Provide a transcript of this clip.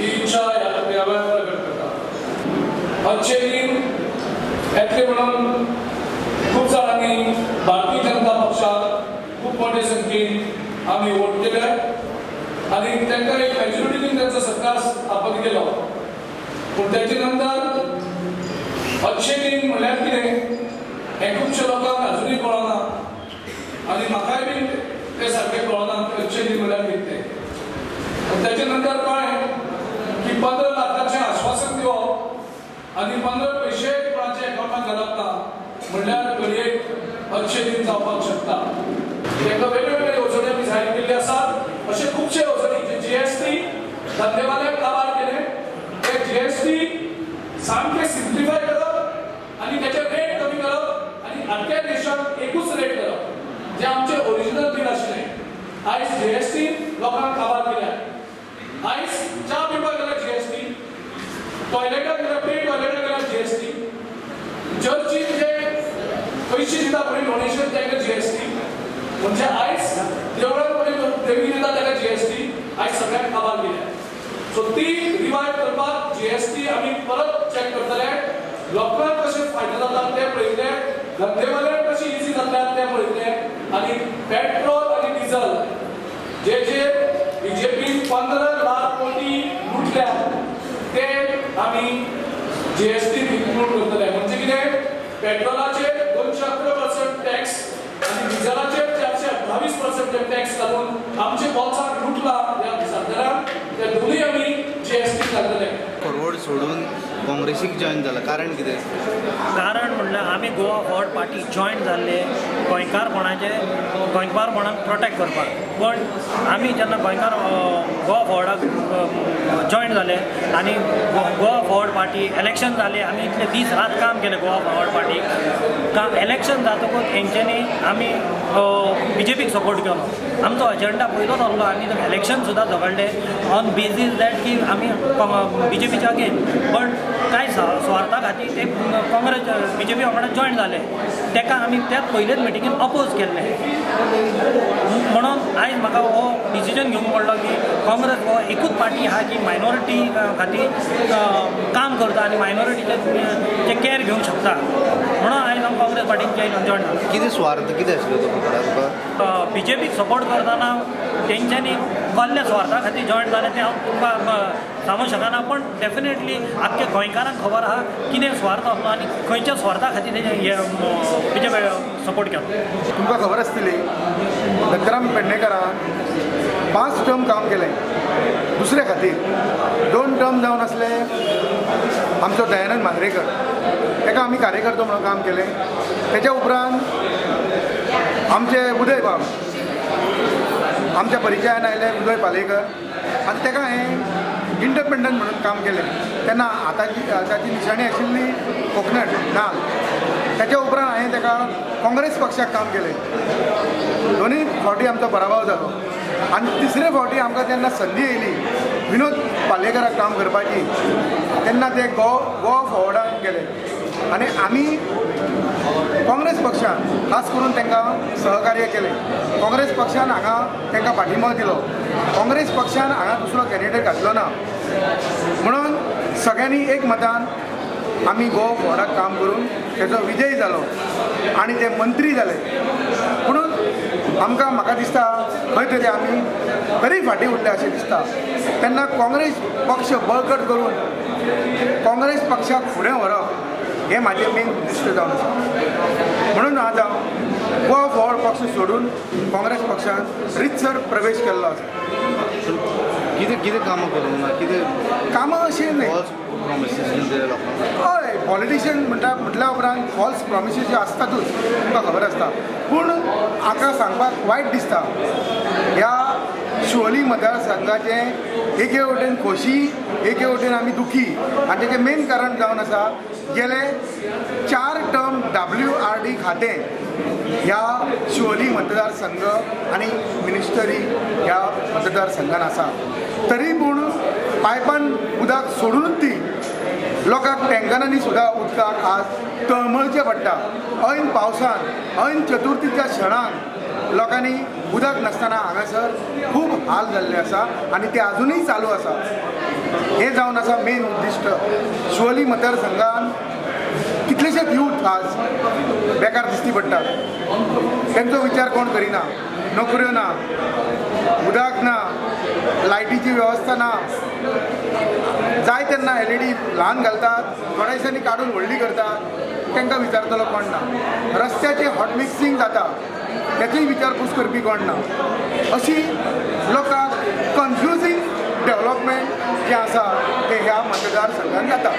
ही इच्छा ह्या वेळार प्रकट करता. अच्छे दिन येतले म्हणून खूब जाणांनी भारतीय जनता पक्षाक खूब मोठे संख्येन आमी वोट केले आनी तांकां एक मेजॉरिटी दिवन तांचो सरकार स्थापन केलो. पूण तेजे नंतर अच्छे दिन म्हणल्यार कितें हें खुबशे लोकांक अजुनूय कळना आनी म्हाकाय बी तें सारकें कळना अच्छे दिन म्हणल्यार कितें तें. तेजे नंतर कळ्ळें की 15 लाखाचें आश्वासन दिवप आनी 15 पयशे कोणाच्या एकावंटात घालप ना म्हणल्यार घडये अच्छे दिन जावपाक शकता. तांकां वेगवेगळे येवजण्यो आमी जाहीर केल्ले आसात. अशे खुबशे येवजणी जे जीएसटी धंदेवाल्यांक काबार केले ते जीएसटी सामके सिम्प्लिफाय करप आनी तेचे रेट कमी करप आनी आख्ख्या देशांत एकूच रेट करप जे आमचे ओरिजिनल बील आशिल्लें. आयज जीएसटी लोकांक काबार केल्या. आयज च्या पिवपाक गेल्यार जीएसटी, टॉयलेटाक गेल्यार पे टॉयलेटाक गेल्यार जीएसटी, चर्चीन जे पयशे दिता पळय डोनेशन ताका जीएसटी, म्हणजे आयज देवळान पळय देवी दिता ताका जीएसटी, आयज सगळ्यांक काबार केल्या. सो ती रिवायव करपाक जीएसटी आमी परत चॅक करतले. लोकांक कशे फायदे जाता ते पळयतले, धंदेवाल्यांक कशे इजी जातले ते पळयतले आनी पेट्रोल आनी डिझल जे जे बीजेपी 15 लाख कोटी लुटल्या ते आमी जीएसटी इन्क्लूड करतले. म्हणजे कितें, पेट्रोलाचेर 211% टॅक्स आनी डिझलाचेर 428% टॅक्स घालून आमचे बोल्साक लुटला ह्या सरकारान, ते दोनूय आमी जीएसटी घालतले. फॉरवर्ड सोडून काँग्रेसीक जॉयन जाला, कारण कितें? कारण म्हणल्यार आमी गोवा फॉरवर्ड पार्टी जॉयन जाल्ले गोंयकारपणाचे, गोंयकारपणाक प्रोटेक्ट करपाक. पण आमी जेन्ना गोंयकार गोवा फॉरवर्डाक जॉयन जाले आनी गोवा फॉरवर्ड पार्टी इलेक्शन जाले, आमी इतले दीस रात काम केलें गोवा फॉरवर्ड पार्टीक. का इलेक्शन जातकूच हेंच्यांनी आमी बीजेपीक सपोर्ट केलो. आमचो एजेंडा पयलोच आहलो. आमी इलेक्शन सुद्दां झगडले ऑन बेजीस that की आमी बीजेपीच्या अगेन्स्ट, पण कांय स्वार्था खातीर ते काँग्रेस बीजेपी वांगडा जॉयन जाले. ताका आमी त्याच पयलेच मिटिंगेन अपोज केल्ले. म्हणून आयज म्हाका हो डिसिजन घेवंक पडलो की काँग्रेस हो एकूच पार्टी आहा की मायनॉरिटी खातीर काम करता आनी मायनॉरिटीचे ते कॅर घेवंक शकता. म्हणून आयज हांव काँग्रेस पार्टीन जॉयन जालो. कितें स्वार्थ कितें आशिल्लो तो तुका? बीजेपीक सपोर्ट करतना तेंच्यांनी कसल्या स्वार्था खातीर जॉयन जालें तें हांव तुमकां सांगूंक शकना, पण डेफिनेटली आख्ख्या गोंयकारांक खबर आहा कितें स्वार्थ आसलो आनी खंयच्या स्वार्था खातीर तेणें हे बीजेपी सपोर्ट केलो. तुमकां खबर आसतली, दत्ताराम पेडणेकरान 5 टर्म काम केलें दुसरे खातीर. 2 टर्म जावन आसले आमचो दयानंद मांद्रेकर, ताका आमी कार्यकर्तो म्हणून काम केलें. तेच्या उपरांत आमचे उदय बाब आमच्या परिचयान आयले, उदय पालेकर, आनी ताका हांवें इंडिपेंडंट म्हणून काम केलें. तेन्ना आतांची ताची निशाणी आशिल्ली कोकनट नाल. ताच्या उपरांत हांवें ताका काँग्रेस पक्षाक काम केलें. दोनूय फावटी आमचो पराभव जालो आनी तिसरे फावटी आमकां जेन्ना संदी येयली विनोद पालयेकराक काम करपाची, तेन्ना ते गोवा फॉरवर्डाक गेले आनी आमी काँग्रेस पक्षान खास करून तांकां सहकार्य केलें. काँग्रेस पक्षान हांगा तांकां पाठिंबो दिलो. काँग्रेस पक्षान हांगा दुसरो कॅन्डिडेट घातलो ना, म्हणून सगळ्यांनी एक मतान आमी गोवा फॉरवर्डाक काम करून तेजो विजय जालो आनी ते मंत्री जाले. म्हणून आमकां म्हाका दिसता खंय तरी आमी तरी फाटीं उरले अशें दिसता. तेन्ना काँग्रेस पक्ष बळकट करून काँग्रेस पक्षाक फुडें व्हरप हें म्हाजें मेन उद्दिश्ट जावन आसा. म्हणून आज हांव गोवा फॉरवर्ड पक्ष सोडून काँग्रेस पक्षांत रितसर प्रवेश केल्लो आसा. कितें कितें कामां करूंक ना, कितें कामां अशीं न्हय, फॉल्स प्रॉमिसीस दिले लोकांक? हय, पॉलिटिशियन म्हणटा म्हटल्या उपरांत फॉल्स प्रॉमिसीस ज्यो आसतातूच, तुमकां खबर आसता. पूण हाका सांगपाक वायट दिसता, ह्या शिवोली मतदारसंघाचें एके वटेन खोशी, एके वटेन आमी दुखी. आनी तेजें मेन कारण जावन आसा गेले 4 टर्म WRD खातें ह्या शिवोली मतदारसंघ आनी मिनिस्टरी ह्या मतदारसंघान आसा, तरी पूण पायपान उदक सोडूनच ती लोकांक टँकरांनी सुद्दां उदकाक आज तळमळचें पडटा. ऐन पावसान, ऐन चतुर्थीच्या क्षणाक लोकांनी उदक नासतना हांगासर खूब हाल जाल्ले आसा आनी ते आजुनूय चालू आसा. हें जावन आसा मेन उद्दिश्ट. शिवोली मतदारसंघान कितलेशेच यूथ आज बेकार दिश्टी पडटात, तेंचो विचार कोण करिना. नोकऱ्यो ना, उदक ना, लायटीची वेवस्था ना. जाय तेन्ना एलईडी ल्हान घालतात, थोड्या दिसांनी काडून व्हडली करतात, तांकां विचारतलो कोण ना. रस्त्याचें हॉट मिक्सिंग जाता, तेचीय विचारपूस करपी कोण ना. अशी लोकांक कन्फ्युजींग डेवलपमेंट जें आसा तें ह्या मतदारसंघात जाता.